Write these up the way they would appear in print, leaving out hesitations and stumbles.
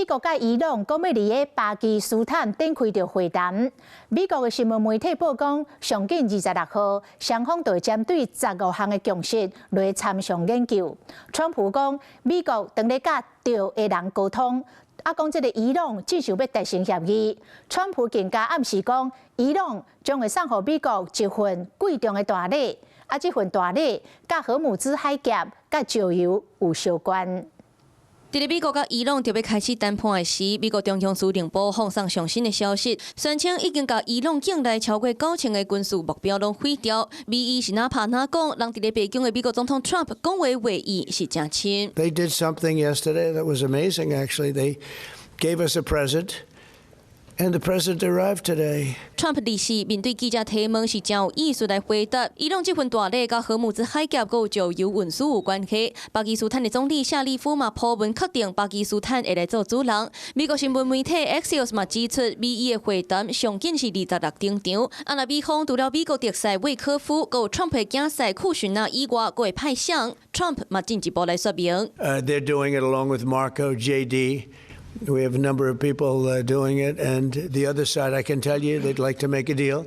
美國佮伊朗講欲佇咧巴基斯坦展開著會談。美國的新聞媒體報講，上緊26號，雙方就會針對15項的共識來參詳研究。川普講，美國當咧佮對的人溝通，啊講這个伊朗只想欲達成協議。川普更加暗示講，伊朗將會送予美國一份貴重的大禮，啊這份大禮佮荷姆茲海峽、佮石油有相關。佇咧美國佮伊朗著欲開始談判的時，美國中央司令部放送上新的消息，宣稱已經共伊朗境內超過9000個軍事目標攏毀掉。美伊是哪拍哪講，人佇咧白宮的美國總統 Trump 講話話意是誠深。 They did something yesterday that was amazing. Actually, they gave us a present. And the present arrived today. Trump 24面對記者提問是誠有意思來回答。伊朗這份大禮佮荷姆茲海峽閣有石油運輸有關係。巴基斯坦的總理夏立夫嘛鋪文確定巴基斯坦會來做主人。美國新聞媒體 Axios 嘛指出，美伊的會談上緊是26登場。啊，若美方除了美國特使魏科夫，閣有 Trump 的囝婿庫遜納以外，閣會派誰？Trump 嘛進一步來說明。 They're doing it along with Marco, JD. We have a number of people doing it, and the other side, I can tell you, they'd like to make a deal.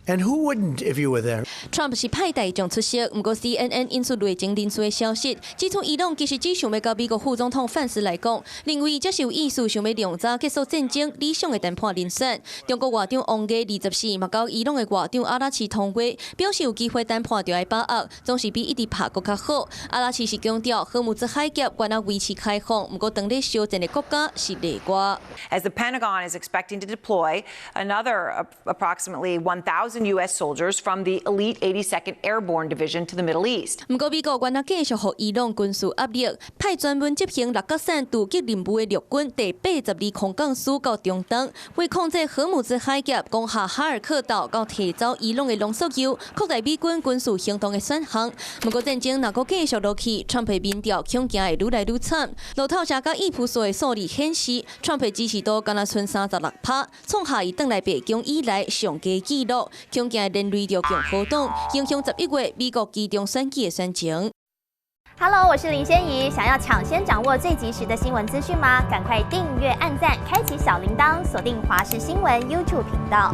And who wouldn't if you were there? Trump 是派大將出席，毋過 CNN 引述內情人士的消息，指出伊朗其實只想欲佮美國副總統范斯來講，認為這是有意思想欲量早結束戰爭理想的談判人選。中國外長王毅24嘛佮伊朗的外長阿拉齊通話，表示有機會談判就愛把握，總是比一直拍閣較好。阿拉齊是強調，荷姆茲海峽懸猶維持開放，毋過當咧相戰的國家是例外。 As the Pentagon is expecting to deploy another approximately 1,000 U.S. soldiers from the elite 82nd Airborne Division to the Middle East. 毋過美國原來繼續予伊朗軍事壓力，派專門執行六角傘突擊任務的陸軍第82空降師到中東，為控制荷姆茲海峽、攻下哈爾克島，佮提走伊朗的濃縮鈾，擴大美軍軍事行動的選項。毋過戰爭若閣繼續落去，川普民調恐驚會愈來愈慘。路透社佮益普索的數字顯示，川普支持度敢若賰36%，創下伊轉來白宮以來上低紀錄。恐驚連累著共和黨，影響11月美國期中選舉的選情。 Hello，我是林仙怡。想要搶先掌握最及時的新聞資訊嗎？趕快訂閱、按讚、開啟小鈴鐺，鎖定華視新聞 YouTube 頻道。